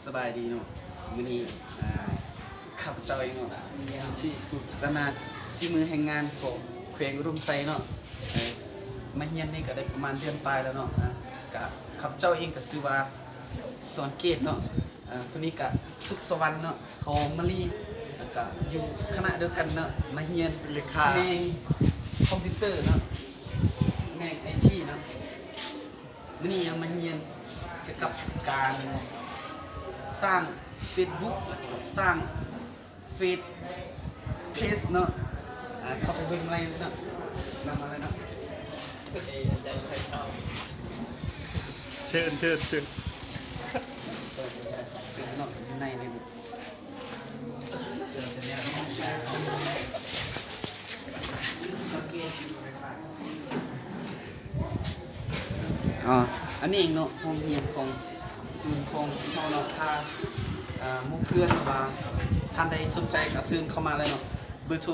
ສະບາຍດີເນາະ ມື້ນີ້ ອ່າ ຂ້າພະເຈົ້າເອງເນາະ ທີ່ສູນພັດທະນາສີມືແຮງງານຂອງແຂວງອຸດົມໄຊເນາະ ເອີ່ ມາຮຽນນີ້ກໍໄດ້ປະມານເດືອນປາຍແລ້ວເນາະ ອ່າ ກະ ຂ້າພະເຈົ້າເອງກໍຊື່ວ່າ ສອນເກດເນາະ ອ່າ ຜູ້ນີ້ກະ ສຸກສະຫວັນເນາະ ທອງມະລີ ແລ້ວກະຢູ່ຄະນະດຽວກັນເນາະ ມາຮຽນ ເປັນເລຂາ ຂະແໜງຄອມພິວເຕີເນາະ ຂະແໜງໄອທີເນາະ. ມື້ນີ້ເຮົາມາຮຽນກ່ຽວກັບການສ້າງເຟສບຸກ ແລ້ວກໍສ້າງເຟສ ເພຈເນາະ ອ່າ ເຂົ້າໄປເບິ່ງໄດ້ເນາະ ນຳມາເລີຍເນາະ ເຊີນ ເຊີນ ເຊີນ ເຊີນເນາະ ຢູ່ໃນນີ້. ອ່າ ອັນນີ້ເອງເນາະ ຫ້ອງຮຽນຂອງສູນຂອງເຮົາເນາະ ຖ້າ ອ່າ ໝູ່ເພື່ອນວ່າທ່ານໃດສົນໃຈກໍເຊີນເຂົ້າມາເລີຍເນາະ ເບີໂທ